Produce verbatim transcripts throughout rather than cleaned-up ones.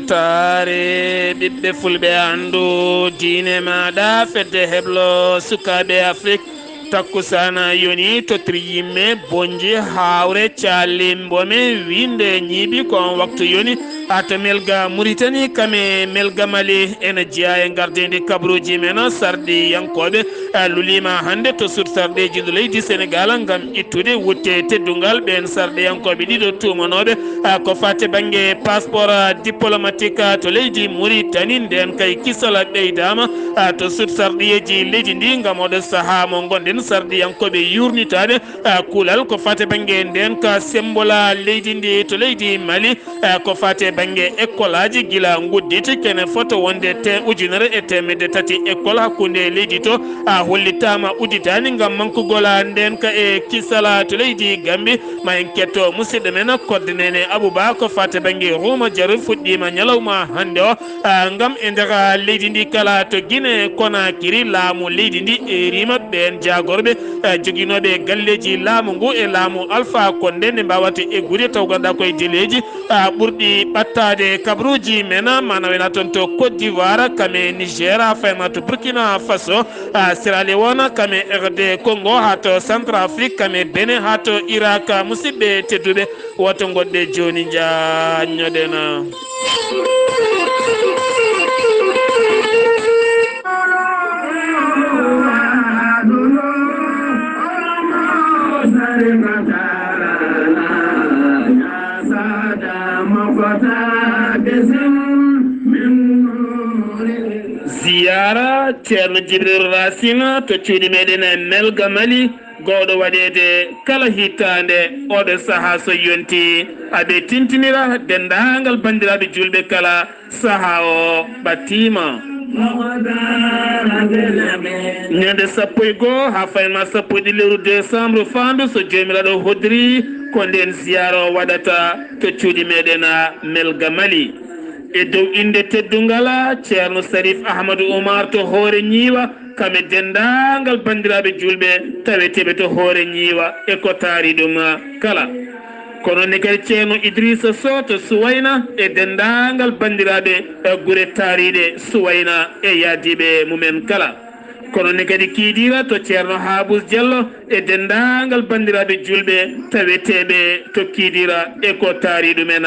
Taare ɓiɓɓe fulɓe, anndu diine maaɗa. Fedde heblo sukaaɓe Afrik, takkusana yoni, totri yimme bonji, hawre caalimbo me winde ñiiɓi ko on waktu yoni. Ato Melga Muritani kame Melga Mali ena jeya e ngardendi kabaruuji men sarɗiyankooɓe. A luliima hannde to sut sarɗeeji ndu leydi Senegal ngam ittude wutte teddungal ɓeen sarɗiyankooɓe ɗiɗo tuumanooɓe, a, ko fate bannge passeport, a, diplomatique, a, to leydi Muritani. Ndeen kay kisal ɓeydaama, a, to sut sarɗiyeeji leydi ndi ngam oɗo sahaa mo ngonɗen sarɗiyankooɓe yuurnitaaɓe, a, kuulal ko fate bannge ndeen ka sembola leydi ndi to leydi Mali. Eh, ko fate bannge ekkolaaji, gila ngudditi kene foto wonde te ujunere e teemedde tati ekkol hakkunde leydi to, a, hollitaama udditaani ngam mankugol, a, ndeen ka e kisala to leydi Gambi. Ma en ketto musidɗo men Kodde Nene Abuba ko fate bannge Ruma Jaru fuɗɗiima ñalawma hannde o, a, ngam e nder, a, leydi ndi kala to Gine Konakiri laamu leydi ndi e rima ɓeen jaagorɓe, a, joginooɓe galleeji laamu ngu e laamu Alpha Condé nde mbaawata eggude taw ganduɗa koye deleeji a, ɓurɗi ɓattaade kabaruuji men, mana wena toon to Côte d'Ivoire, kame Niger, a, fayma to Burkina Faso, a, Sierra Leone, kame R D Congo, haa to Centrafrique, kame Benin, haa to Irak. Musidɓe tedduɓe, woto ngoɗɗe jooni njaññoɗen. Ziyaara Ceerno Jibril Rasina to cuuɗi meɗen e Melga Mali, gowɗo waɗeede kala hitaande. Oɗo sahaa so yonti, aɓe tintinira denndaangal banndiraaɓe juulɓe kala sahaa o ɓattiima. Ñande sappo e goo haa fayma sappo e ɗiɗi lewru décembre faandu, so Joomiraaɗo hodiri, ko ndeen ziyaara o waɗata to cuuɗi meɗen Melga Mali. E dow innde teddungal Ceerno Sarif Ahmadu Umar to Hoore Ñiiwa, kame denndaangal banndiraaɓe juulɓe taweteeɓe to Hoore Ñiiwa e ko taari ɗum kala. Kono ne kadi Ceerno Idrissa Soh to Suwayna e denndaangal banndiraaɓe, e gure taariiɗe Suwayna e yahdiiɓe mumen kala. Kono ne kadi kiidiira to Ceerno Haabus Jallo e denndaangal banndiraaɓe juulɓe taweteeɓe to kiidiira e ko taari ɗumen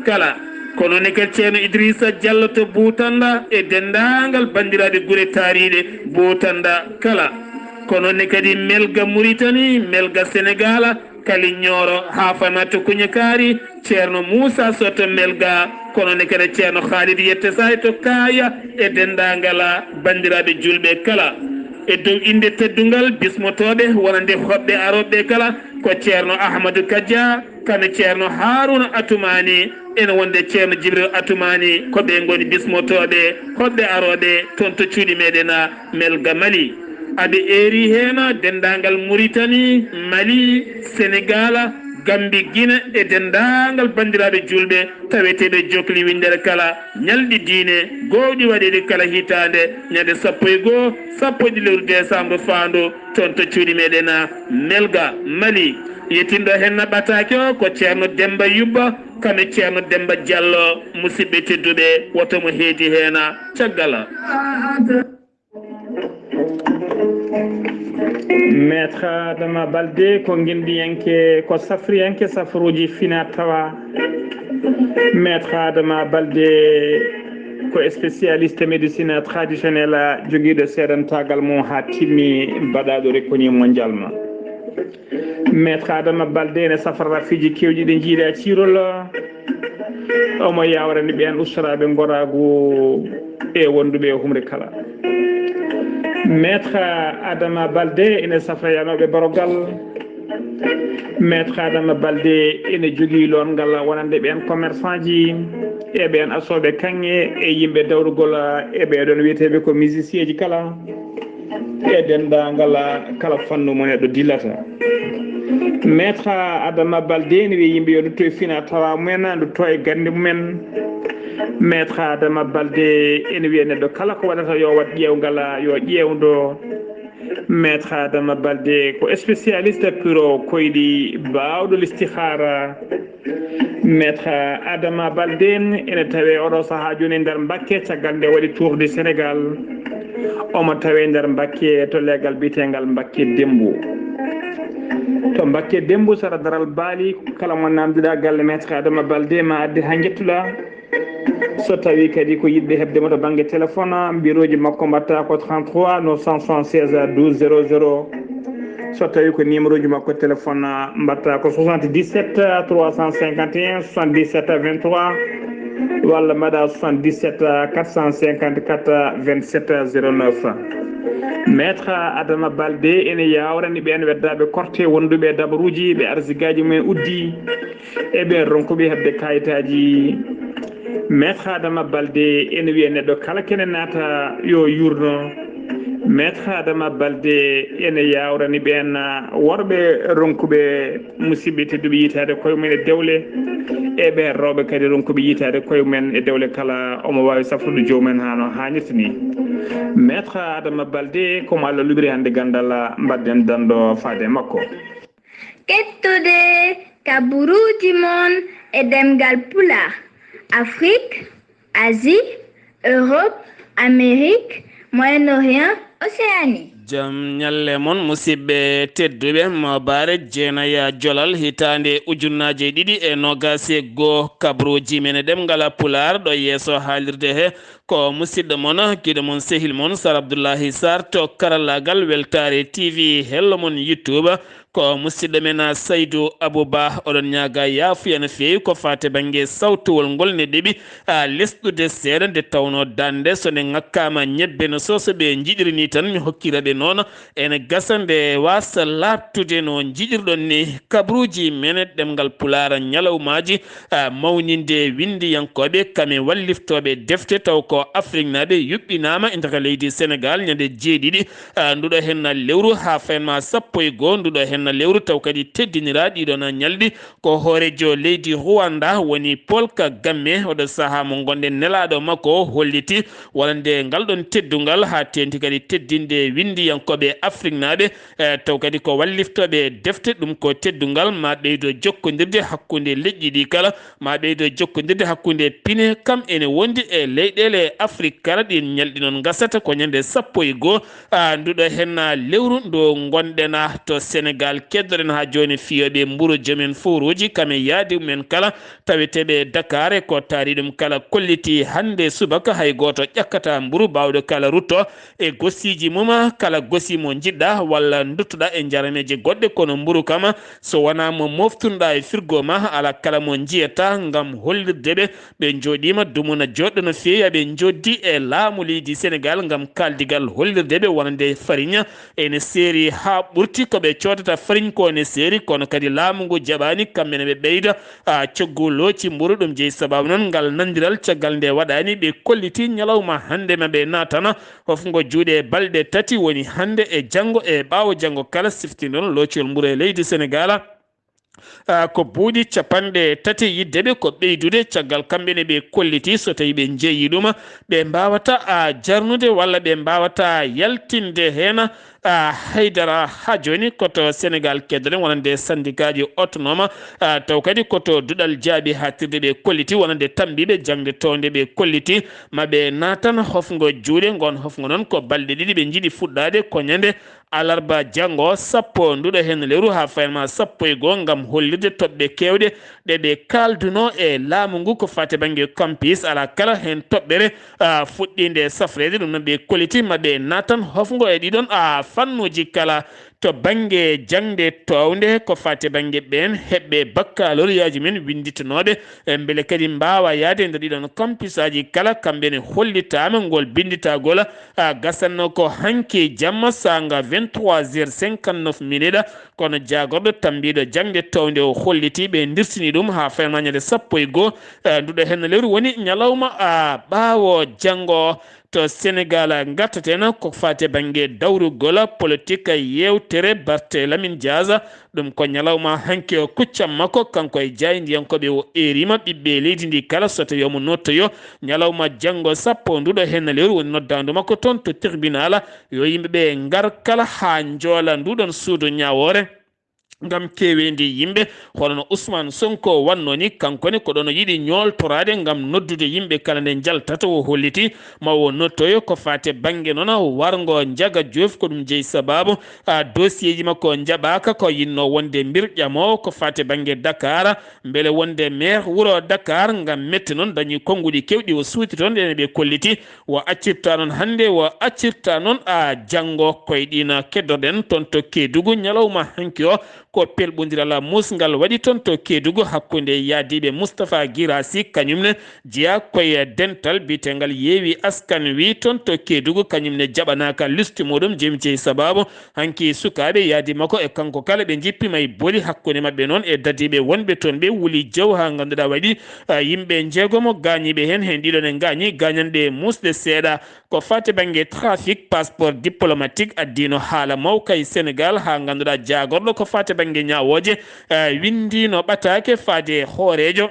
kala. Kono ne kadi Ceerno Idrissa Jallo to Buutannda e denndaangal banndiraaɓe gure taariiɗe Buutannda kala. Kono ne kadi Melga Muritani, Melga Senegala, Kali Ñooro haa fama to Kuñakaari, Ceerno Muusa Soto Melga, kono ne kadi Ceerno Haalid Yette Saay to Kaaya e denndaangal banndiraaɓe juulɓe kala. E dow innde teddungal bismotooɓe wonande hoɓɓe arooɓe kala, ko Ceerno Ahmadu Kaja, kano Ceerno Haaruuna Atumaani, ene wonde Ceerno Jibril Atumaani, ko ɓe ngoni bismotooɓe hoɓɓe arooɓe toon to cuuɗi meɗen Melga Mali. Aɓe eeri heen denndaangal Muritani, Mali, Senegala, Gambi, Gine e denndaangal banndiraaɓe juulɓe taweteeɓe jokli winndere kala ñalɗi diine goowɗi waɗeede kala hitaande ñande sappo e goo, sappo e ɗiɗi lewru décembre faandu toon to cuuɗi meɗen Melga, Mali. Yettinɗo heen naɓɓataake o ko Ceerno Demmba Yubba, kano Ceerno Demmba Jallo, musidɓe tedduɓe, woto mo heedi heen caggal. Maître Adama Balde ko ngendiyanke, ko safriyanke safruuji fina tawa. Maître Adama Balde ko spécialiste médecine traditionnelle, jogiiɗo seedantaagal mum haa timmi, baɗaaɗo reconnu mondialement. Maître Adama Balde ene safra rafiiji keewɗi ɗi njiiɗa ciirol. Omo yaawrani ɓeen ustoraaɓe ngoraagu e wonduɓe e humre kala. Maître Adama Balde ene safra yanooɓe barogal. Maître Adama Balde ene jogii loongal wonande ɓeen commerçant ji e ɓeen asooɓe kaŋŋe e yimɓe dawrugol e ɓeeɗoon wiyeteeɓe ko musicien ji kala. E denndaangal kala fannu mo neɗɗo dillata. Maître Adama Balde ene wiya yimɓe yo ndutto e fina tawa mumen, ndutto e gannde mumen. Maître Adama Balde ene wiya neɗɗo kala ko waɗata yo waɗ ƴeewngal, yo ƴeewndo. Maître Adama Balde ko spécialiste puro koyɗi, baawɗo listihaara. Maître Adama Balde ene tawe oɗo sahaa jooni e nder Mbakke, caggal nde waɗi Tour du Sénégal. Omo tawe nder Mbakke to leegal biyetengal Mbakke Dembu. To Mbakke Dembu, sara daral baali, kala mo namdiɗa galle Maître Adama Balde ma adde ha jettuɗa. So tawi kadi ko yiɗɓe heɓde mo to bangge téléphone, mbiroji makko mbatta ko trente-trois neuf cent soixante-seize douze zéro zéro. So tawi ko numéro ji makko téléphone, mbatta ko soixante-dix-sept trois cent cinquante et un soixante-dix-sept vingt-trois, walla mbaɗa soixante-dix-sept quatre cent cinquante-quatre vingt-sept zéro neuf. Maître Adama Balde ene yawrani ɓeen weddaɓe korte wonduɓe e dabaruji, ɓe arsigaji mumen uddi, e ɓeen ronkuɓe heɓde kayitaji. Maître Adama Balde ene wiya neɗɗo kala kene naata yo yurno. Maître Adama Balde ene yawrani ɓeen worɓe ronkuɓe musidɓe tedduɓe yitaade koye mumen e dewle, e ɓeen rewɓe kadi ronkuɓe yitaade koye mumen e dewle kala, omo waawi safrude joomum en haa no haanirta ni. Maître Adama Balde, ko mo Allah luɓiri hannde ganndal, mbaɗden danndo faade e makko. Kettude kaburuuji mon e ɗemngal Pulaar, Afrik, Asie, Europe, Amérique, Moyen-Orient, Océanie. Jam ñalle mon, musidɓe tedduɓe. Mo bare jeenaya jolal hitaande ujunnaaje ɗiɗi e noogaas e goo, kabruuji men e ɗemngal Pulaar ɗo yeeso haalirde he, ko musidɗo mon, giɗo mon, sehil mon, Sar Abdullahi Sar to karallaagal Weltaare T V, hello mon YouTube. Ko musidɗo men, a, Saydu Abu Ba, oɗon ñaaga yaafuya no feewi ko faate bannge sawtowol ngol ne ɗeɓi, a, lesɗude seeɗa, nde tawnoo dande so nde ŋakkaama ñebbe no soso ɓe njiɗiri ni tan, mi hokkira ɓe noon. Ene gasa nde waasa laaɓtude no njiɗirɗon ni. Kabruuji men ɗemngal Pulaar ñalawmaaji, a, mawninde winndiyankooɓe kam e walliftooɓe defte, taw ko Afriknaaɓe, yuɓɓinaama e nder leydi Senegaal ñande jeeɗiɗi, a, nduɗo henna lewru haa faynma sappo e goo nduɗo henna lewru, taw kadi teddiniraa ɗiɗon ñalɗi. Ko hooreejo leydi Rwanda woni Paul Kagame, oɗo sahaa mo ngonɗen, nelaaɗo makko o holliti wonande ngal ɗon teddungal, haa teeŋti kadi teddinde winndiyankooɓe Afriknaaɓe, e, taw kadi ko walliftooɓe defte. Ɗum ko teddungal, ma ɓeydo jokkondirde hakkunde leƴƴi ɗi kala, ma ɓeydo jokkondirde hakkunde pine, kam ene wondi e leyɗeele Afrik kala, ɗin ñalɗi noon ngasata ko ñande sappo e goo, a, nduɗo henna lewru ndu ngonɗen, a, to Senegaal. Keddoɗen haa jooni fiyooɓe mburu, joomen fuuruuji, kam e yaadi mumen kala, taweteeɓe Dakar, e ko taari ɗum kala, kolliti hannde subaka hay gooto ƴakkata mburu baawɗo kala rutto e gosiiji mum, kala gosi mo njiɗɗa walla nduttoɗa e njarameeje goɗɗe, kono mburu kam, so wonaa mo moftunoɗa e firgo ma, alaa kala mo njiyata ngam hollirde ɓe, ɓe njooɗiima dumuna jooɗɗo no feewi. Aɓe njoddi e laamu leydi Senegaal ngam kaaldigal hollirde ɓe wonande fariñ ene seeri haa ɓurti. Ko ɓe coodata fariñ ko ne seeri, kono kadi laamu ngu jaɓaani kamɓe ne ɓe ɓeyda, a, coggu looci mburu. Ɗum jeyi sabaabu noon ngal nanndiral, caggal nde waɗaani, ɓe kolliti ñalawma hannde ma ɓe naatana hofngo juuɗe balɗe tati, woni hannde e janngo e ɓaawo janngo kala, sifti noon loocol mburu e leydi Senegaal. A, ko buuɗi capanɗe tati yidde ɓe ko ɓeydude, caggal kamɓe ne ɓe kolliti so tawi ɓe njeeyi ɗum, ɓe mbaawata, a, jarnude walla ɓe mbaawata yaltinde heen, a, haydara. Haa jooni ko to Senegaal keddoɗen wonande sandikaaji autonome, a, taw kadi ko to duɗal jaaɓi haaɗtirde ɓe kolliti, wonande tambiiɓe jaŋde townde ɓe kolliti, ma ɓe naatan hofngo juuɗe. Ngoon hofngo noon ko balɗe ɗiɗi ɓe njiɗi fuɗɗaade, ko ñande alarba janngo, sappo nduɗo heen lewru haa faynma sappo e goo, ngam hollirde toɓɓe keewɗe ɗe ɓe kaaldunoo e laamu ngu ko faati bannge campus. Alaa kala heen toɓɓere, a, fuɗɗiinde safreede. Ɗum noon ɓe kolliti ma ɓe naatan hofngo e ɗiɗon, a, fannuuji kala, to bannge jaŋde toownde ko faati bannge ɓeen heɓɓe bakkaloriyaaji men winnditanooɓe, e mbele kadi mbaawa yahde e nder ɗiɗon campusaaji kala. Kamɓe ne hollitaama ngol binnditagol, a, gasanno ko hanki jamma saanga vingt-trois heures cinquante-neuf minutes, kono jaagorɗo tambiiɗo jaŋde toownde o holliti ɓe ndirtini ɗum haa faynma ñande sappo e goo, a, nduɗo heen lewru, woni ñalawma, a, ɓaawo janngo. To Senegaal, ngartaten ko faati bannge dawrugol politik, yeewtere Barthe Lamine Diaz. Ɗum ko ñalawma hanki o kuccam makko, kanko e jaayndiyankooɓe o eeriima ɓiɓɓe leydi ndi kala so tawi omo nottoyo. Ñalawma janngo sappo nduɗo heen lewru woni noddaandu makko toon to tribunal, yo yimɓe ɓe ngar kala haa njoola nduɗon suudu ñaawoore. ngam keeweendi yimɓe, hono no Ousmane Sonko wannoo ni. Kanko ne ko ɗono yiɗi ñooltoraade ngam noddude yimɓe kala nde njaltata. O holliti ma o nottoyo ko faati e bannge noon warngo Njaga Juuf, ko ɗum jeyi sabaabu, a, dossier ji makko njaɓaaka. Ko yinnoo wonde mbir ƴamoowo ko faati e bannge Dakar, mbele wonde maire wuro Dakar ngam mette noon dañi konnguɗi keewɗi. O suuti toon, ɗen ɓe kolliti o accirta noon hannde, o accirta noon, a, janngo. Koye ɗiin keddorɗen toon to Keedugu ñalawma hanki o. Ko pelɓondiral muusngal waɗi toon to Keedugu hakkunde yaadiiɓe Moustapha Guirassy, kañum ne jeyaa koye dental biyeteengal Yewwi Askan Wi toon to Keedugu, kañum ne jaɓanaaka liste muɗum. Jemti e sabaabu hanki sukaaɓe yaadi makko e kanko kala ɓe njippiima e boli hakkunde maɓɓe noon e dadiiɓe wonɓe toon ɓe. Wuli Jaw haa ngannduɗaa waɗi, a, yimɓe njeegomo gaañiiɓe heen, heen ɗiɗo ne ngaañi gaañanɗe muusɗe seeɗa. Ko faati bannge trafic passeport diplomatique addiino haala mawka e Sénégal, haa ngannduɗaa jaagorɗo ko faati bannge ñaawooje, eh, winndiino ɓataake faade hooreejo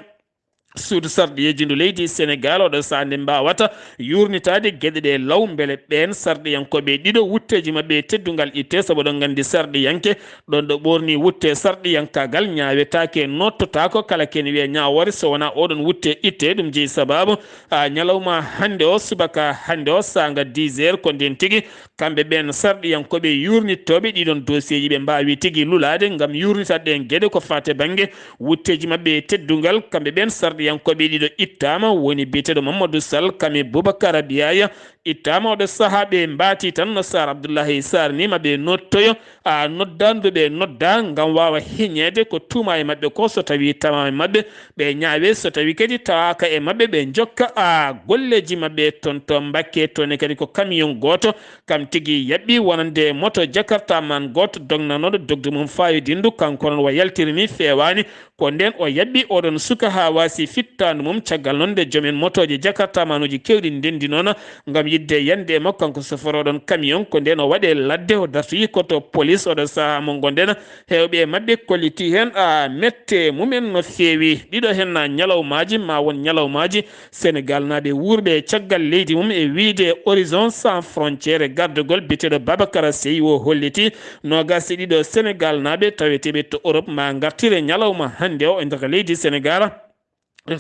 suudu sarɗiyeeji ndu leydi Sénégal, oɗo sahaa nde mbaawata yuurnitaade geɗe ɗe law, mbele ɓeen sarɗiyankooɓe ɗiɗo wutteeji maɓɓe e teddungal itte, sabu oɗon nganndi sarɗiyanke ɗoon ɗo ɓoorni wutte sarɗiyankaagal ñaawetaake, nottotaako kala ken wiya ñaawoore so wonaa oɗon wutte itte. Ɗum jeyi sabaabu, a, ñalawma hannde o, subaka hannde o, saanga dix heures, ko ndeen tigi kamɓe ɓeen sarɗiyankooɓe yuurnittooɓe ɗiɗon dossier ji ɓe mbaawi tigi lulaade ngam yuurnitade ɗeen geɗe ko faati e bannge wutteeji maɓɓe e teddungal. Kamɓe ɓeen sarɗiyankooɓe ɗiɗo ittaama, woni biyeteeɗo Mamadou Sall, kam e Boubacar Biaye, ittaama oɗo sahaa. Ɓe mbaati tan no Sarr Abdoulaye Sarr ni, ma ɓe nottoyo, a, noddaandu ɓe nodda ngam waawa heñeede ko tuuma e maɓɓe ko, so tawii tawaama e maɓɓe, ɓe ñaawe, so tawii kadi tawaaka e maɓɓe, ɓe njokka, a, golleeji maɓɓe toon to Mbakke. Toon ne kadi ko camion gooto kam tigi yaɓɓi wonande moto Jakarta man gooto dognanooɗo dogde mum faayodindu, kanko noon o yaltiri ni feewaani. Ko ndeen o yaɓɓi oɗon suka haa waasi fittaandu mum. Caggal noon nde joom en motooje Jakarta manuuji keewɗi ndenndi noon ngam yiɗde yande e makko, kanko sofor oɗon camion, ko ndeen o waɗe ladde, o dartoyi ko to police. Oɗo sahaa mo ngonɗen, heewɓe e maɓɓe kolliti heen, a, mette mumen no feewi. Ɗiɗo heen na ñalawmaaji, ma won ñalawmaaji Sénégal naaɓe wuurɓe caggal leydi mum e wiyde Horizon Sans Frontières e gardagol biyeteeɗo Babacar Seye. O holliti noogaas e ɗiɗo Sénégal naaɓe taweteeɓe to Europe ma ngartire ñalawma hannde o e nder leydi Sénégal.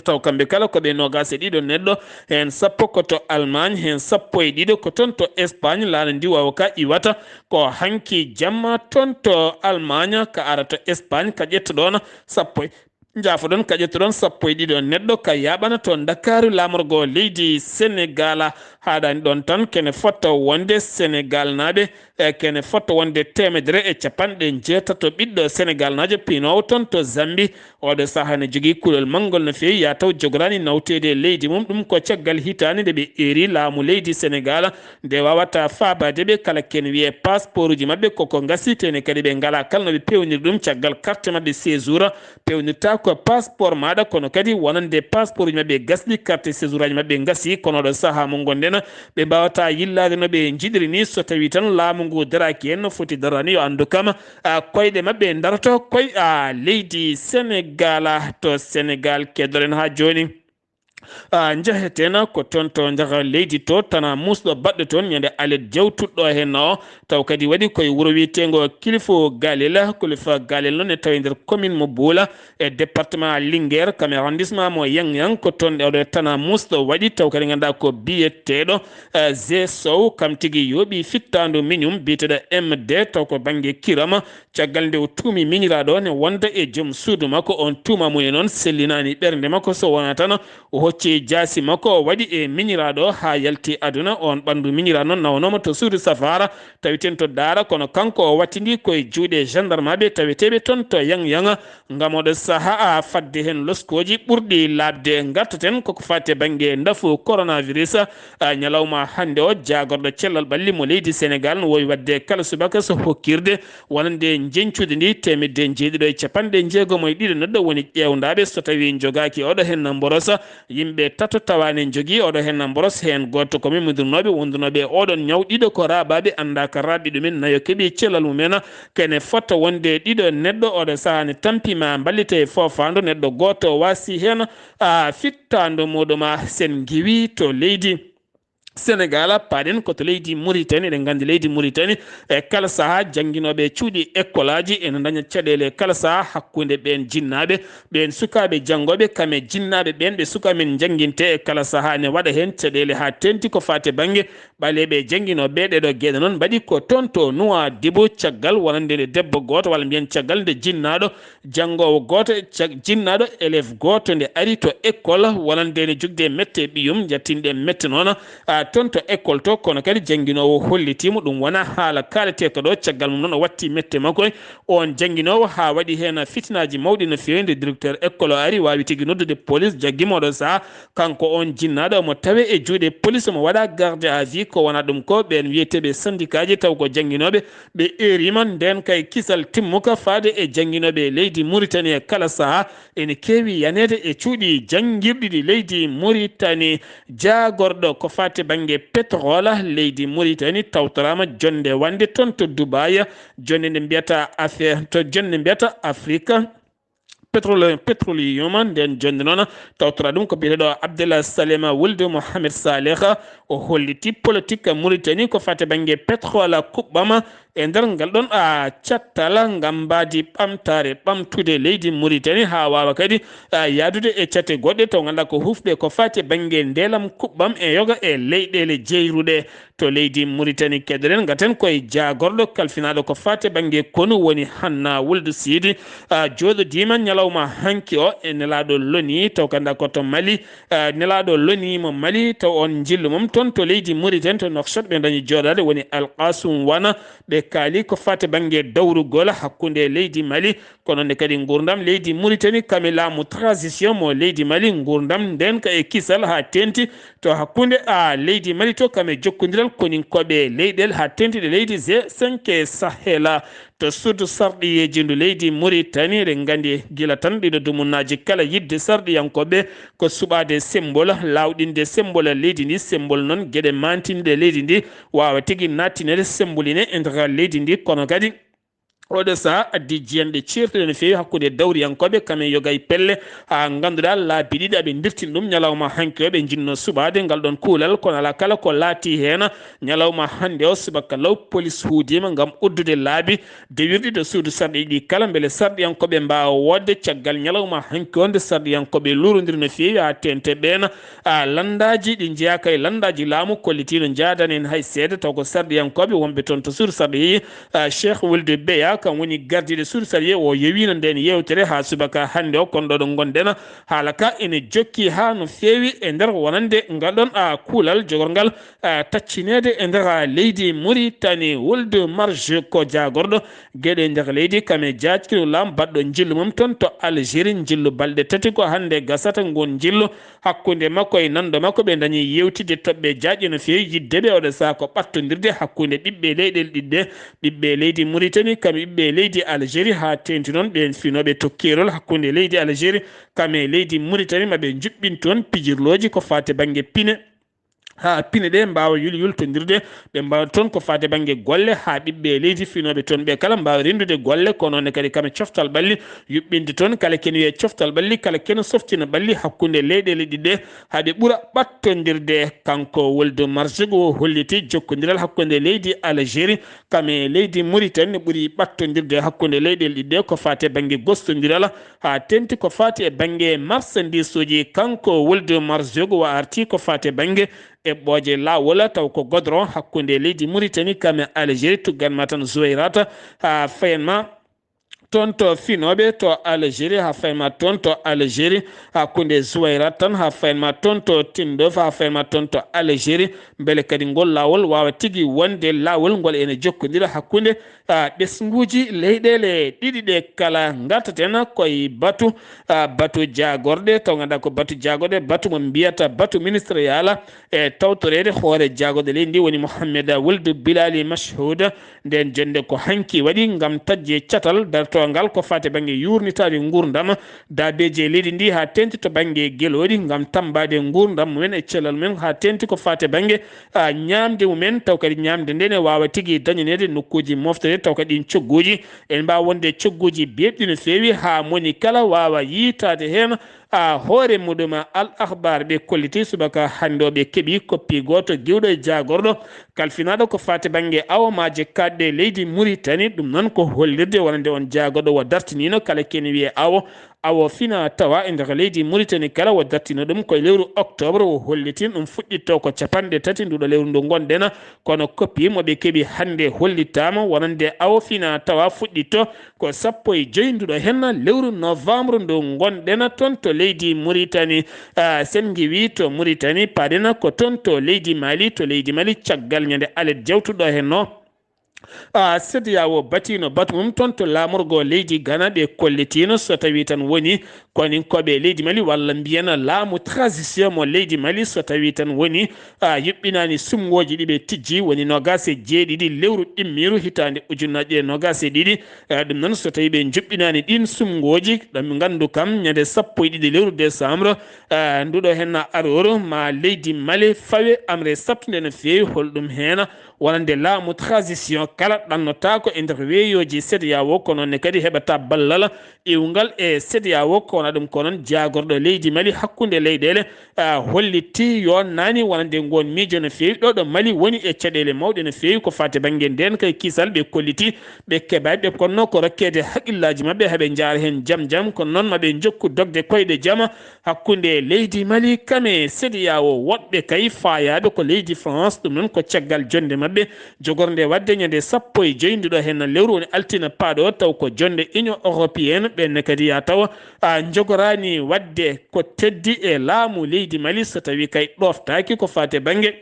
Taw kamɓe kala ko ɓe noogaas e ɗiɗo neɗɗo, heen sappo ko to Allemagne, heen sappo e ɗiɗo ko toon to Espagne. Laana ndiwaawa ka iwata ko hanki jamma toon to Allemagne, ka ara to Espagne, ka ƴettoɗon sappo e, njaafoɗon, ka ƴettoɗon sappo e ɗiɗo neɗɗo, ka yaaɓana to Ndakaaru laamorgo leydi Sénégal. Haaɗaani ɗoon tan, kene fota wonde Sénégal naaɓe, e kene fota wonde teemedere e capanɗe njeetato ɓiɗɗo Sénégal naajo piinoowo toon to Zambie. Oɗo sahaa ne jogii kulol manngol no feewi, yaa taw jogoraani nawteede e leydi mum. Ɗum ko caggal hitaande nde ɓe eeri laamu leydi Sénégal, nde waawata faabaade ɓe kala ken wiyee passeport uji maɓɓe koko ngasi, tene kadi ɓe ngalaa kala no ɓe peewniri ɗum. Caggal carte maɓɓe séjour, peewnirta ko passeport maaɗa, kono kadi wonande passeport uji maɓɓe gasɗi, carte séjour aji maɓɓe ngasi, kono oɗo sahaa mo ngonɗen, ɓe mbaawata yillaade no ɓe njiɗiri ni. So tawii tan laamu ngu daraaki heen no foti daraade ni, yo anndu kam, a, koyɗe maɓɓe ndaroto koye, a, leydi Sénégal. To Sénégal keddoɗen haa jooni. A, njaheten ko toon to nder leydi to, tana muusɗo baɗɗo toon ñande alet jawtuɗo heen o, taw kadi waɗi koye wuro wiyeteengo Kilifo Galel. Kilifo Galel noon ne tawi nder commune mo Bula e département Linguère, kam e arrondissement mo Yang Yang. Ko toon oɗo tana muusɗo waɗi, taw kadi ngannduɗaa ko biyeteeɗo, eh, G Sow, kam tigi yooɓi fittaandu miñum biyeteeɗo M D, taw ko bannge Kirama. Caggal nde o tuumi miñiraaɗo ne wonda e joom suudu makko, on tuuma mum e noon sellinaani ɓernde makko, so wonaa tan o hocci jaasi makko, o waɗi e miñiraaɗo haa yalti aduna. On ɓanndu miñiraaɗo noon nawnooma to suudu safaara, taweten to Daara, kono kanko o wattindi koye juuɗe gendarmeɓe taweteeɓe toon to Yang Yang, ngam oɗo sahaa fadde heen loskooji ɓurɗi laaɓde. Ngartaten koko faati e bannge ndafu coronavirus. A, ñalawma hannde o, jaagorɗo cellal ɓalli mo leydi Sénégal no wowi waɗde kala subaka so hokkirde wonande njeñcuuji ndi teemedde njeeɗiɗo e capanɗe jeegomo e ɗiɗo neɗɗo woni ƴeewndaaɓe. So tawii njogaaki oɗo heen na mborosa, yimɓe tato tawaani njogii oɗo heen na mboros, heen gooto ko memodurnooɓe wondunooɓe e oɗon ñaw, ɗiɗo ko raaɓaaɓe anndaaka raaɓi ɗumen, nayo keɓi cellal mumen. Kene fota wonde ɗiɗo neɗɗo oɗo sahaa ne tampi ma mballite e foofaandu neɗɗo gooto waasi heen, a, fittaandu muɗum. A, sen ngiwi to leydi Senegal, paaɗen ko to leydi Muritani. Eɗen nganndi leydi Muritani, e kala sahaa jannginooɓe e cuuɗi ekkolaaji ene ndaña caɗeele e kala sahaa hakkunde ɓeen jinnaaɓe, ɓeen sukaaɓe janngooɓe, kam e jinnaaɓe ɓeen ɓe suka men njannginte e kala sahaa ene waɗa heen caɗeele haa teeŋti ko faati e bannge ɓaleeɓe e jannginooɓe. Ɗee ɗoo geɗe noon mbaɗi ko toon to Nuwaadibu, caggal wonande nde debbo gooto, walla mbiyen caggal nde jinnaaɗo janngoowo gooto, cag-, jinnaaɗo élève gooto nde ari to école wonande ene jogde mette ɓiyum, jattinɗe mette noon, a, toon to école to, kono kadi jannginoowo hollitiimo ɗum wona haala kaaleteeka ɗo, caggal mum noon o watti mette makko e on jannginoowo haa waɗi heen fitinaaji mawɗi no feewi. Nde directeur école o ari waawi tigi noddude police, jaggi mo oɗo sahaa, kanko on jinnaaɗo omo tawe e juuɗe police, omo waɗa garde à vue. Ko wona ɗum ko ɓeen wiyeteeɓe syndicat ji taw ko jannginooɓe, ɓe eeriima ndeen kay kisal timmuka faade e jannginooɓe leydi Muritani e kala sahaa ene keewi yaneede e cuuɗi janngirɗi ɗi leydi Muritani. Jaagorɗo ko faati bannge pétrole leydi Muritani tawtoraama jonnde wannde toon to Dubaï, jonnde nde mbiyata affaire, to jonnde mbiyata Afrique Pétrole, Petroleum, nden jonnde noon tawtora ɗum ko biyeteeɗo Abdallah Salema Wulde Mohamed Saleh. O holliti politique Mauritanie ko faati bannge pétrole kuɓɓam e nder ngal ɗon, a, cattal ngam mbaadi ɓamtaare ɓamtude leydi Mauritanie haa waawa kadi, a, yahdude e cate goɗɗe to ngannduɗaa ko hufɓe ko faati bannge ndelam kuɓɓam e yoga e leyɗeele jeyruɗe. To leydi Mauritanie keɗoɗen, ngaten koye jaagorɗo kalfinaaɗo ko faati bannge konu woni Hanna Wuldu Siidi, a, jooɗodiima ñalawma hanki o e nelaaɗo loni taw kanda ko to Mali, a, nelaaɗo loni mo Mali taw on njillu mum toon to leydi Mauritanie to Nouakchott ɓe dañi jooɗaade woni Alqasum Wana. Ɓe kaali ko faati bannge dawrugol hakkunde leydi Mali, kono ne kadi nguurndam leydi Mauritanie kam e laamu transition mo leydi Mali, nguurndam nden ka e kisal haa teeŋti to hakkunde, a, leydi Mali to kam e jokkondiral koninkooɓe leyɗel haa teeŋti ɗe leydi G cinq e Sahel. To suudu sarɗiyeeji ndu leydi Mauritanie, eɗen nganndi gila tan ɗiɗo dumunnaaji kala yiɗde sarɗiyankooɓe ko suɓaade sembol, laawɗinde sembol leydi ndi, sembol noon geɗe maantinɗe leydi ndi waawa tigi naattinede semboline e nder leydi ndi, kono kadi oɗo sahaa addi jiyanɗe ceertuɗe no feewi hakkunde dawriyankooɓe kam e yoga e pelle, haa ngannduɗaa laabi ɗiɗi aɓe ndirtini ɗum ñalawma hanki o ɓe njinnoo suɓaade ngal ɗon kuulal, kono alaa kala ko laati heen. Ñalawma hannde o subaka law, polis huudiima ngam uddude laabi dewirɗi to suudu sarɗiiji ɗi kala, mbele sarɗiyankooɓe mbaawa woodde caggal ñalawma hanki o nde sarɗiyankooɓe luurondiri no feewi haa teeŋti ɓeen, a, lanndaaji ɗi njeyaaka e lanndaaji laamu kollitiino njaadaani heen hay seeɗa, taw ko sarɗiyankooɓe wonɓe toon to suudu sarɗiiji, a, Cheikh Wulde Beya, kam woni gardiiɗo suudu sarɗiiji o, yewiino ndeen yeewtere haa subaka hannde o, kono ɗo ɗo ngonɗen, haala ka ene jokki haa no feewi e nder wonande ngal ɗon, a, kuulal jogorgal, a, taccineede e nder, a, leydi Mauritanie. Wulde Marge ko jaagorɗo geɗe nder leydi kam e jaajkino laam baɗɗo njillu mum toon to Algérie, njillu balɗe tati ko hannde gasata, ngun njillu hakkunde makko e nanndo makko ɓe dañi yewtidde toɓɓe jaajɗe no feewi yidde ɓe oɗo sahaa ko ɓattondirde hakkunde ɓiɓɓe leyɗel ɗiɗɗe, ɓiɓɓe leydi Mauritanie kam e ɓiɓɓe leydi Algérie haa teeŋti noon ɓeen finooɓe to keerol hakkunde leydi Algérie kam e leydi Mauritanie maɓe njuɓɓin toon pijirlooji ko faati bannge pine. Haa pine ɗe mbaawa yul-, yultondirde, ɓe mbaawa toon ko faati bannge golle, haa ɓiɓɓe leydi finooɓe toon ɓe kala mbaawa renndude golle, kono noon kadi kam e coftal ɓalli, yuɓɓinde toon kala kene wiyee coftal ɓalli, kala kene softina ɓalli hakkunde leyɗeele ɗiɗi ɗe, haa ɓe ɓura ɓattondirde. Kanko Wulde Marge o holliti jokkondiral hakkunde leydi Algérie kam e leydi Mauritanie ɓuri ɓattondirde hakkunde leyɗeele ɗiɗi ɗe ko faati e bannge gostondiral, haa teeŋti ko faati e bannge marsandiisuuji. Kanko Wulde Marge o arti ko faati e bannge eɓɓooje laawol, taw ko godoro hakkunde leydi Mauritanie kam e Algérie, tuggan ma tan Zuwayrata, haa fayan ma toon to finooɓe to Algérie, haa fayan ma toon to Algérie, hakkunde Zuwayrata tan, haa fayan ma toon to Tindouf, haa fayan ma toon to Algérie, mbele kadi ngol laawol waawa tigi wonde laawol ngol ene jokkondira hakkunde, a, ɓesnguuji leyɗeele ɗiɗi ɗe kala. Ngartaten koye batu, a, batu jaagorɗe, taw ngannduɗaa ko batu jaagorɗe, batu mo mbiyata batu ministériel, e tawtoreede hoore jaagorɗe leydi ndi woni Mohamed Wuld Bilali Machhoud. Nden jonnde ko hanki waɗi ngam taƴde catal dartoongal ko faati bannge yuurnitaade nguurndam daabeeji e leydi ndi haa teeŋti to bannge gelooɗi ngam tammbaade nguurndam mumen e cellal mumen haa teeŋti ko faati bannge, a, ñaamde mumen, taw kadi ñaamde nde ne waawa tigi dañaneede nokkuuji moftere, taw kadi ɗiin cogguuji ene mbaawa wonde cogguuji beeɓɗi no feewi haa moni kala waawa yiytaade heen, a hoore muɗum Al Akhbar ɓe kolliti subaka hannde o ɓe keɓi koppi gooto giwɗo e jaagorɗo kalfinaaɗo ko faati bannge awo maaje kaɗɗe leydi Muritani. Ɗum noon ko hollirde wonande on jaagorɗo o dartiniino kala kene wiyee awo awo fina tawa e nder leydi Muritani kala o dartino ɗum koye lewru octobre o hollitin ɗum fuɗɗitto ko capanɗe tati nduɗo lewru ndu ngonɗen. Kono koppi mo ɓe keɓi hannde hollitaama wonande awo fina tawa fuɗɗitto ko sappo e joyi nduɗo henna lewru novembre ndu ngonɗen toon to leydi Muritani. Ah, sen ngiwi to Muritani paɗena ko toon to leydi Mali, to leydi Mali caggal ñande alet jawtuɗo henno. Ah, C E D E A O batino batu mum toon to laamorgo leydi Ghana ɓe kollitino so tawi tan woni koninkooɓe leydi Mali walla mbiyen laamu transition mo leydi Mali so tawi tan woni a yuɓɓinaani sumngooji ɗi ɓe tijji woni noogaas e jeeɗiɗi lewru ɗimmiiru hitaande ujunnaji ɗiɗi e noogaas e ɗiɗi. Eh, ɗum noon so tawi ɓe njuɓɓinaani ɗiin sumngooji ɗo ɓe nganndu kam ñande sappo e ɗiɗi lewru décembre, eh, nduɗo henna aroru ma leydi Mali fawe amre sattunde no feewi holɗum heena wonande laamu transition kala ɗannotaako e nder weeyooji C E D E A O ko noon ne kadi heɓata ballal iwngal e C E D E A O ko wona ɗum ko noon jaagorɗo leydi Mali hakkunde leyɗeele, ah, hollitti yo naani wonande ngoon miijo no feewi ɗo ɗo Mali woni e caɗeele mawɗe no feewi ko faati bannge ndeen kay kisal ɓe kolliti ɓe keɓaay ɓe konno ko rokkeede haqillaaji maɓɓe haɓe njaara heen jam jam kono noon maɓe njokku dogde koyɗe jama hakkunde leydi Mali kam e C E D E A O woɗɓe kay faayaaɓe ko leydi France ɗum noon ko caggal jonnde maɓɓe jogornde waɗde ñande sappo e joyi nduɗo henna lewru woni altine paaɗo taw ko jonnde Union Européenne ɓenne kadi ya taw a jogoraani waɗde ko teddi e laamu leydi Mali so tawi kay ɗoftaaki ko faate bannge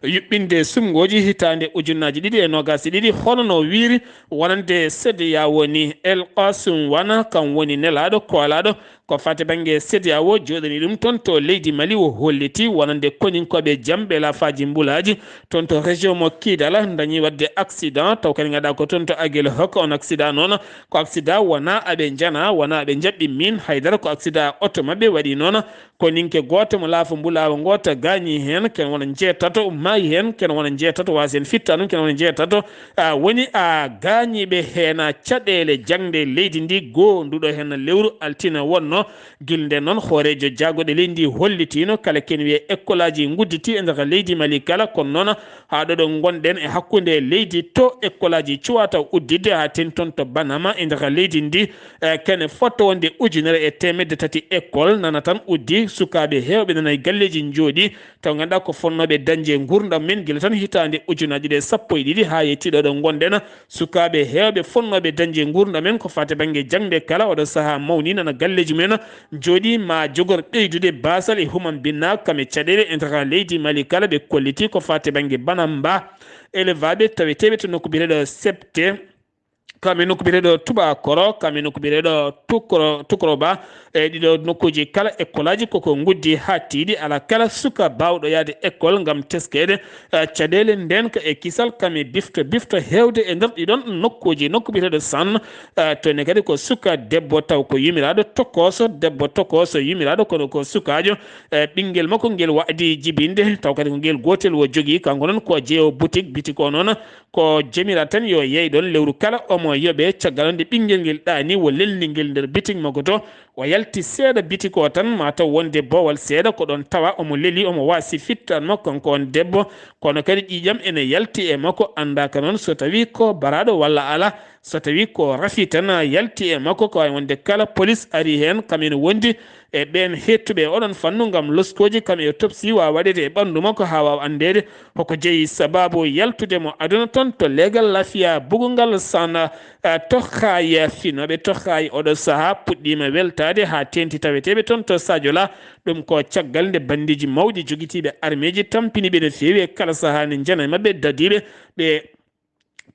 yuɓɓinde sumngooji hitaande ujunnaaji ɗiɗi e noogaas e ɗiɗi hono no wiiri wonande C E D E A O ni. El Qasum Wana kam woni nelaaɗo koolaaɗo ko faate bannge C E D E A O jooɗani ɗum toon to leydi Mali o holliti wonande koninkooɓe jamɓe laafaaji mbulaaji toon to région mo Kidal dañi waɗde accident taw kadi ngannduɗaa ko toon to Agel Hok on accident noon ko accident wonaa aɓe njana wonaa aɓe njaɓɓi miin haydara ko accident oto maɓɓe waɗi noon koninke gooto mo laafa mbulaawa ngoota gaañi heen ken wona njeetato maayi heen ken wona njeetato waasi en fitta ɗum ken wona njeetato a woni a gaañiiɓe heen a caɗeele jaŋde leydi ndi goo nduɗo heen lewru altine wonno gilnde noon hooreejo jaagoɗe leydi ndi hollitiino kala ken wiye ekkolaaji ngudditi e nder leydi Mali kala kono noon haa ɗoɗo ngonɗen e hakkunde leydi to ekkolaaji cuwata udditde haa tenton to Banama e nder leydi ndi e kene fotto wonde ujunere e teemedde tati école nana tan uddi sukaaɓe heewɓe nana e galleeji njooɗi taw ngannduɗaa ko fonnooɓe dañde nguurndam men gila tan hitaande ujunnaaji ɗe sappo e ɗiɗi haa yettii ɗo ɗo ngonɗen sukaaɓe heewɓe fonnooɓe dañde nguurndam men ko faate bannge jaŋde kala oɗo sahaa mawni nana galleeji men njooɗi ma jogor ɓeydude baasal e humam binnaaka kam e caɗeele e nder leydi Mali kala ɓe kolliti ko faate bannge banamba élevaaɓe taweteeɓe to nokku biyeteeɗo septe kam e nokku biyeteeɗo Tubakoro kam e nokku biyeteeɗo Tukro Tukroba e ɗiɗo nokkuuji kala ekkolaaji koko nguddi haa tiiɗi alaa kala suka baawɗo yahde ekkol ngam teskeede eh, caɗeele ndeenka e kisal kam e bifto bifto heewde e nder ɗiɗon nokkuuji nokku biyeteeɗo San eh, toon ne kadi ko suka debbo taw ko yumiraaɗo tokooso debbo tokooso yumiraaɗo kono ko sukaajo eh, ɓinngel makko ngel waɗi jibinde taw kadi ko ngel gootel o jogii kanko noon ko jeewo boutique bitik o noon ko jemira tan yo yeey ɗon lewru kala omo yoɓe caggal nde ɓinngel ngel ɗaani o lelni ngel nder bitik makko to o yalti seeɗa bitik o tan ma taw wonde boowal seeɗa ko ɗon tawa omo leli omo waasi fittan makko kanko on debbo kono kadi ƴiiƴam ene yalti e makko anndaaka noon so tawi ko baraaɗo walla alaa so tawi ko rafi tan yalti e makko ko wawi wonde kala polis ari heen kam ene wondi e ɓeen heettuɓe e oɗon fannu ngam loskooji kam e topsi waawa waɗeede e ɓanndu makko haa waawa anndeede hoko jeyi sabaabu yaltude mo aduna toon to leegal lafiya bugungal sana eh, tohaayi finooɓe tohaayi oɗo sahaa puɗɗiima weltaade haa teenti taweteeɓe toon to Sadio La ɗum ko caggal nde banndiiji mawɗi jogitiiɓe armeeji tampiniiɓe no feewi e kala sahaa ne njana e maɓɓe dadiiɓe ɓe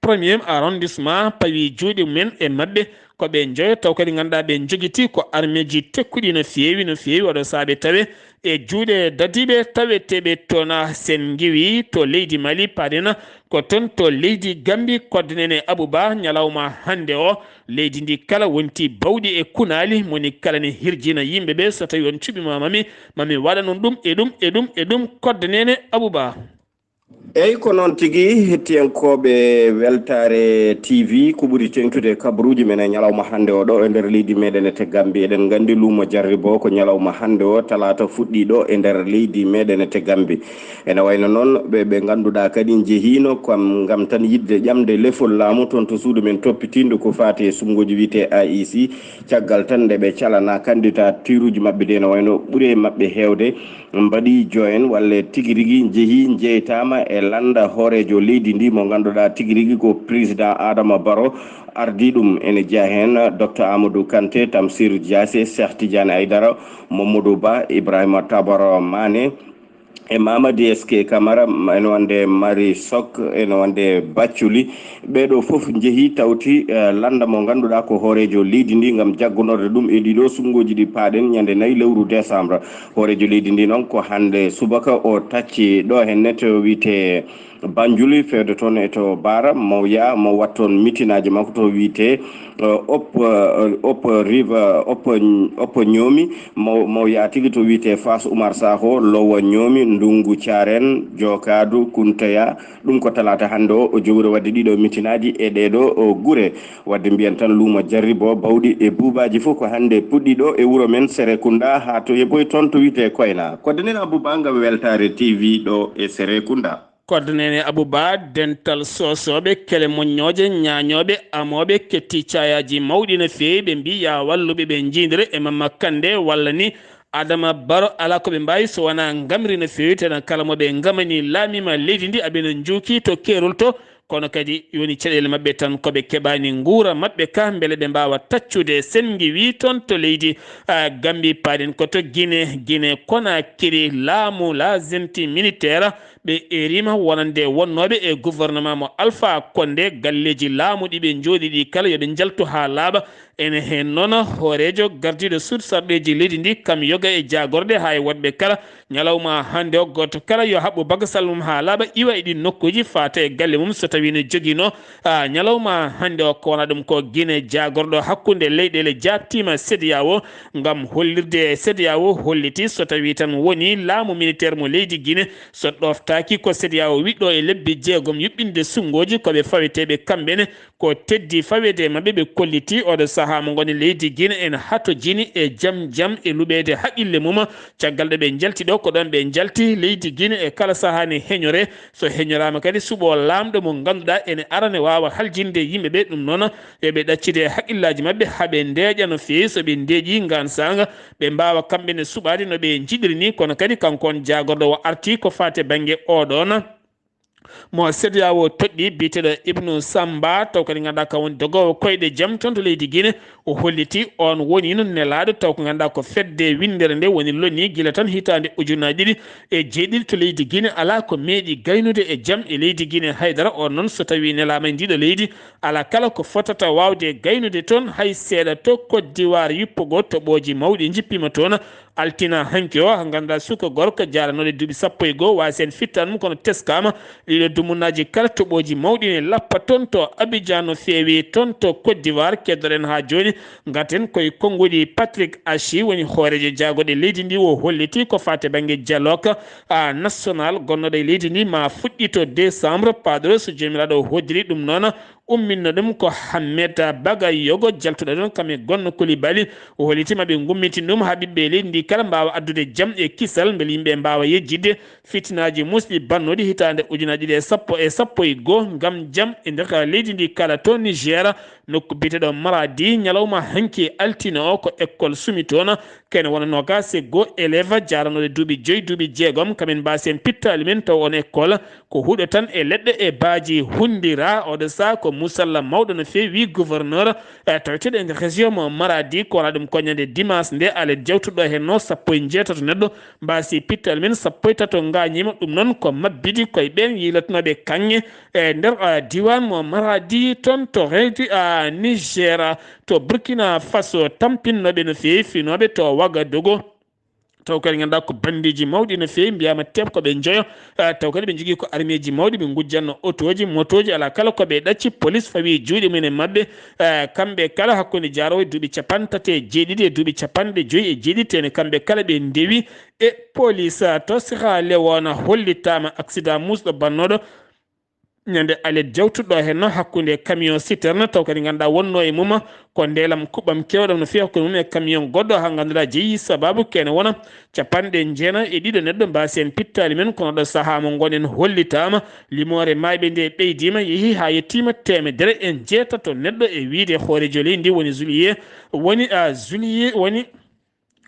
premier arrondissement pawi juuɗe mumen e maɓɓe ko ɓe njoyo taw kadi ngannduɗaa ɓe njogitii ko armeeji tekkuɗi no feewi no feewi oɗo saabe tawe e juuɗe dadiiɓe taweteeɓe toon sen ngiwi to leydi Mali paɗena ko toon to leydi Gambi koddenen e Abouba ñalawma hannde o leydi ndi kala wonti bawɗi e kunaali moni kala ne hirjina yimɓe ɓe so tawi on cuɓima mami mami waɗa non ɗum e ɗum e ɗum e ɗum koddenen e Abouba. Eyi, ko noon tigi, hettiyankooɓe Weltaare T V, ko ɓuri teeŋtude e kabaruuji men e ñalawma hannde o ɗo e nder leydi meɗen e te Gambie. Eɗen nganndi luumo jarribo ko ñalawma hannde o, talaata, fuɗɗii ɗo e nder leydi meɗen e te Gambie. Ene wayno noon ɓe, ɓe ngannduɗaa kadi njehiino kam ngam tan yiɗde ƴamde lefol laamu toon to suudu men toppitiindu ko faati e suɓngooji wiyetee I E C, caggal tan nde ɓe calanaa kandidatuuruuji maɓɓe ɗi, ene wayno ɓuri e maɓɓe heewde mbaɗi join walla tigi rigi njehi jeytaama e lannda hooreejo leydi ndi mo ngannduɗaa tigi rigi ko président Adama Barrow ardii ɗum. Ene jeyaa heen Docteur Amadou Kanté, Tamsir Diassé, Cheikh Tidiane Aidara, Mamadou Ba, Ibrahima Tabara Mané, e Mamadi S K Camara, ene wonde Mari Sok, ene wonde Bacculi. Ɓeeɗo fof njehi tawti, eh, lannda mo ngannduɗaa ko hooreejo leydi ndi ngam jaggonorde ɗum e ɗiɗo suɓngooji ɗi paaɗen ñande nayi lewru décembre. Hooreejo leydi ndi noon ko hannde subaka o tacci ɗo henne to wiyetee Banjul, feewde toon e to Baara, mo yaa, mo waɗ toon mitinaaji makko to wiyetee, eh, Op, eh, Op River, Op, Op Ñoomi, mo, mo yaa tigi to wiyetee Faas Umar Saho, Lowa Ñoomi, Ndungu Caareen, Jookaadu, Kunteya. Ɗum ko talaata hannde o, o jogori waɗde ɗiɗo mitinaaji e ɗeeɗo o gure. Waɗde mbiyen tan luumo jarribo bawɗi e buubaaji fof ko hannde puɗɗii ɗo e wuro men Serekunda haa to yeboy toon to wiyetee Koyna. Ko Daniel Abouba ngam Weltaare T V ɗo e Serekunda. Koɗɗo neene Abouba, dental soosooɓe, kele moññooje, ñaañooɓe, amooɓe, ketti caayaaji mawɗi no feewi, ɓe mbii yaa walluɓe ɓe njiidira e Mamma Kande walla ni Adama Baro, alaa ko ɓe mbaawi so wonaa ngamri no feewi, tena kala mo ɓe ngamani laamiima leydi ndi, aɓe no njuuki to keerol to, kono kadi woni caɗeele maɓɓe tan ko ɓe keɓaani nguura maɓɓe ka, mbele ɓe mbaawa taccude. Sen ngiwii toon to leydi, ah, Gambi, paaɗen ko to Gine, Gine Konakiri, laamu la junte militaire, ɓe eeriima wonande wonnooɓe e gouvernement mo Alpha Condé, galleeji laamu ɗi ɓe njooɗi ɗi kala yo ɓe njaltu haa laaɓa. Ene heen noon hooreejo gardiiɗo suudu sarɗeeji leydi ndi, kam yoga e jaagorɗe haa e woɗɓe kala, ñalawma hannde o gooto kala yo haɓɓu bagasal mum haa laaɓa, iwa e ɗiin nokkuuji, faata e galle mum so tawii no jogiino, ah, ñalawma hannde o ko wona ɗum ko Gine jaagorɗo hakkunde leyɗeele jaabtiima CEDEAO ngam hollirde CEDEAO holliti so tawii tan woni laamu militaire mo leydi Gine so ɗoftaaki ko CEDEAO wiɗɗo e lebbi jeegom yuɓɓinde suɓngooji ko ɓe faweteeɓe kamɓe ne, ko teddi faweede e maɓɓe, ɓe kolliti oɗo sahaa mo ngoni leydi Gine ene hatojini e jam jam e luɓeede haqqille mum. Caggal ɗo ɓe njalti ɗo, ko ɗoon ɓe njalti leydi Gine e kala sahaa ne heñore. So heñoraama kadi suɓo laamɗo mo ngannduɗaa ene arane waawa haljinde yimɓe ɓe. Ɗum noon yo ɓe ɗaccide haqqillaaji maɓɓe haa ɓe ndeeƴa no feewi. So ɓe ndeeƴii ngaan saanga, ɓe mbaawa kamɓe ne suɓaade no ɓe njiɗiri ni. Kono kadi kanko on jaagorɗo o arti ko faati bannge oɗoon mo CEDEAO toɗɗi biyeteeɗo Ibnu Samba, taw kadi ngannduɗaa kam woni dogoowo koyɗe jam toon to leydi Gine. O holliti on woni noon nelaaɗo taw ko ngannduɗaa ko fedde winndere nde woni loni gila tan hitaande ujunaaji ɗiɗi e jeeɗiɗi to leydi Gine. Alaa ko meeɗi gaynude e jam e leydi Gine haydara. On noon so tawii nelaama e ndiɗo leydi, alaa kala ko fotata waawde gaynude toon hay seeɗa. To Côte d'Ivoire, yuppogo toɓooji mawɗi njippiima toon. Altina hanki o, ngannduɗaa suka gorko jaalanooɗo e duuɓi sappo e goo, waasi en fittan mum kono teskaama. Ɗiɗo dumunnaaji kala toɓooji mawɗi ne lappa toon to Abidjan no feewi toon to Côte d'Ivoire. Keddoɗen haa jooni, ngarten koye konnguɗi Patrick Achi, woni hooreejo jaagorɗe leydi ndi, o holliti ko faati bannge dialogue, ah, national gonnooɗo e leydi ndi ma fuɗɗito décembre paaɗoro so Joomiraaɗo hoddiri. Ɗum noon, umminno ɗum ko Hammet Bagay Yogo, jaltuɗo ɗon kam e Gonno Kulibali. O hollitii ma ɓe ngummitin ɗum haa ɓiɓɓe leydi ndi kala mbaawa addude jam e kisal, mbele yimɓe mbaawa yejjitde fitinaaji muusɗi bannooɗi hitaande ujunaaji ɗiɗi e sappo e sappo e goo ngam jam e nder leydi ndi kala. To Niger, nokku biyeteeɗo Maradi, ñalawma hanki altine o ko école sumi toon. Kene wona noogaas e goo élève jaalanooɗo duuɓi joyi, duuɓi jeegom, kamin mbaasi en pittaali men taw on école ko huɗo tan e leɗɗe e baaji hunndira. Oɗo saha ko musalla mawɗo no feewi, wi gouverneur, e, taweteeɗo e nder région mo Maradi. Ko wona ɗum ko ñande dimanche nde alet jawtuɗo heen no sappo e jeetato neɗɗo mbaasi pittaali men, sappo e tato ngaañiima. Ɗum noon ko mabbidi koye ɓeen yiilatnooɓe kaŋŋe e nder, a, diiwaan mo Maradi toon to reedi, a, Niger, to Burkina Faso, tampinnooɓe no feewi finooɓe to Wagadugu. Taw kadi ngannduɗaa ko banndiiji mawɗi no feewi, mbiyaama teɓ ko ɓe njoyo. Ah, taw kadi ɓe njogii ko armeeji mawɗi, ɓe ngujjanno otooji, motooji, alaa kala ko ɓe ɗacci. Police fawi juuɗe mum e maɓɓe. Ah, kamɓe kala hakkunde jaaroowo e duuɓi capanɗe tati e jeeɗiɗi e duuɓi capanɗe joyi e jeeɗiɗi, tene kamɓe kala ɓe ndewi e police. Ah, to Sira Lewoon hollitaama accident muusɗo bannooɗo ñande alet jawtuɗo heen hakkunde camion citerne, taw kadi ngannduɗaa wonnoo e mum ko ndeelam kuɓɓam keewɗam no feewi hakkunde mum e camion goɗɗo, haa ngannduɗaa jeyi sababu kene wona capanɗe jeenayi e ɗiɗo neɗɗo mbaasi heen pittaali mum, kono ɗo sahaa mo ngonɗen hollitaama, limoore maayɓe nde ɓeydiima, yehi haa yettiima teemedere e jeetato neɗɗo, e wiyde hooreejo leydi ndi woni Julier, woni, ah, Julier, woni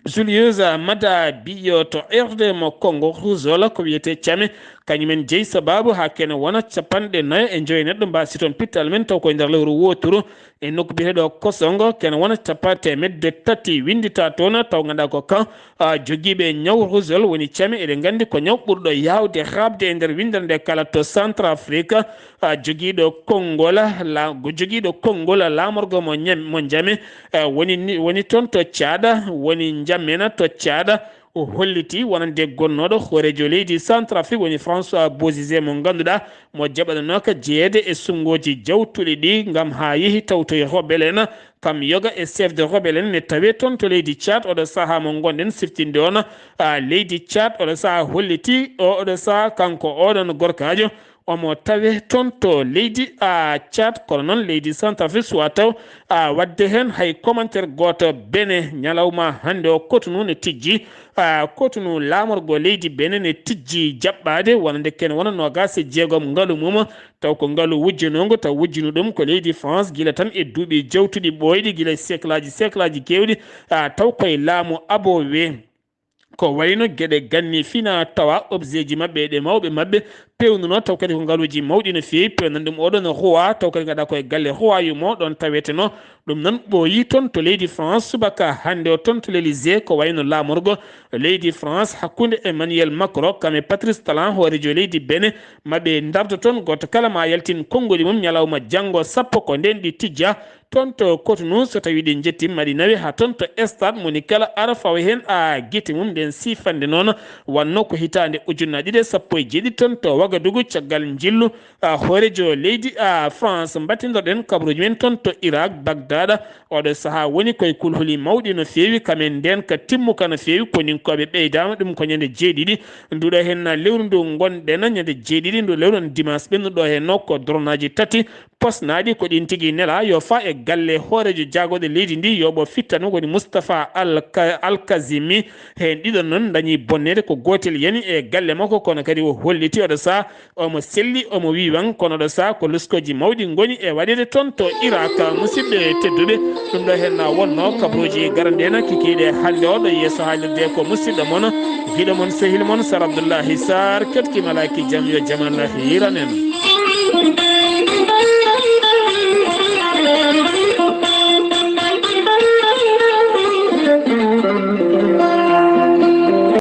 Julius Maada Bio to R D mo Kongo Ruzola ko wiyetee Came, kañum en jeyi sababu haa kene wona capanɗe nayo e joyo neɗɗo mbaasi toon pittaali mum, taw koye nder lewru wooturu e nokku biyeteeɗo Kosongo, kene wona capanɗe teemedde tati winndita toon, taw ngannduɗaa ko kan, ah, jogiiɓe ñaw Ruzola woni Came, eɗen nganndi ko ñaw ɓurɗo yaawde haaɓde e nder winndere nde kala to Centrafrique. Ah, jogiiɗo konngol la-, jogiiɗo konngol laamorgo mo ñam-, mo Njame, eh, woni ni, woni toon to Caada, woni Njamena to Caada. O holliti wonande gonnooɗo hooreejo leydi Centrafrique woni François Bozizé mo ngannduɗaa mo jaɓananooka jeyeede e sunngooji jawtuɗi ɗi ngam haa yehi tawtoyi rebelle en. Kam yoga e chef de rebelle en ne tawee toon to leydi Tchad, oɗo sahaa mo ngonɗen siftinde on, ah, leydi Tchad, oɗo sahaa holliti, o, oɗo sahaa kanko oɗon gorkaajo, omo tawee toon to leydi, ah, Tchad, kono noon leydi Centrafrique suwaa taw, ah, waɗde heen hay commentaire gooto. Bene, ñalawma hannde o, Cotonou ne tijji, ah, Cotonou laamorgo leydi Bene ne tijji jaɓɓaade wonande kene wona noogaas e jeegom ngalu mum, taw ko ngalu wujjanoongu, taw wujjunu ɗum ko leydi France gila tan e duuɓi jawtuɗi ɓooyɗi, gila e siècleaji, siècleaji keewɗi, ah, taw koye laamu Abowe. Ko wayno geɗe ganni fina tawa objet ji maɓɓe e ɗe mawɓe maɓɓe pewnunoo, taw kadi ko ngaluuji mawɗi no feewi. Pewnan ɗum oɗon roi, taw kadi ngannduɗaa koye galle roi yumo ɗoon tawetenoo. Ɗum noon ɓooyii toon to leydi France subaka hannde o toon to l'Élysée, ko wayno laamorgo leydi France hakkunde Emmanuel Macron kam e Patrice Talon hooreejo leydi Bene, maɓe ndardo toon, gooto kala ma yaltin konnguɗi mum ñalawma janngo sappo ko ndeen ɗi tijja. Toon to Cotonou, so tawii ɗi njettiima, maɗi nawe haa toon to stade, moni kala ara fawa heen, a, gite mum. Nden siifannde noon wannoo ko hitaande ujunnaji ɗiɗi e sappo e jeeɗiɗi toon to Wagadugu, caggal njillu, a, hooreejo leydi, a, France. Mbattindoɗen kabaruuji men toon to Irak, Bagdad. Oɗo sahaa woni koye kulhuli mawɗi no feewi, kamen ndeen ka timmuka no feewi, koninkooɓe ɓeydaama ɗum ko ñande jeeɗiɗi. Nduɗo heen lewru ndu ngonɗen, ñande jeeɗiɗi ndu lewru, dimanche ɓennuɗo heen o, ko drone aji tati posnaaɗi ko ɗiin tigi nelaa yo faa e galle hooreejo jaagorɗe leydi ndi, yoɓo fittan woni Moustapha Al-, Al-Kazimi. Heen ɗiɗon noon ndañi bonneede, ko gootel yani e galle makko, kono kadi o holliti oɗo sahaa omo selli, omo wiiwan, kono oɗo sahaa ko luskooji mawɗi ngoni e waɗeede toon to Irak. Musidɓe tedduɓe, ɗum ɗo heen na wonnoo kabaruuji garanɗe en kikiiɗe hannde o ɗo yeeso haalirde ko musidɗo mon, giɗo mon, sehil mon Sar Abdoullahi Sarr, keɗki malaaki jam yo jam Allah hiiran en.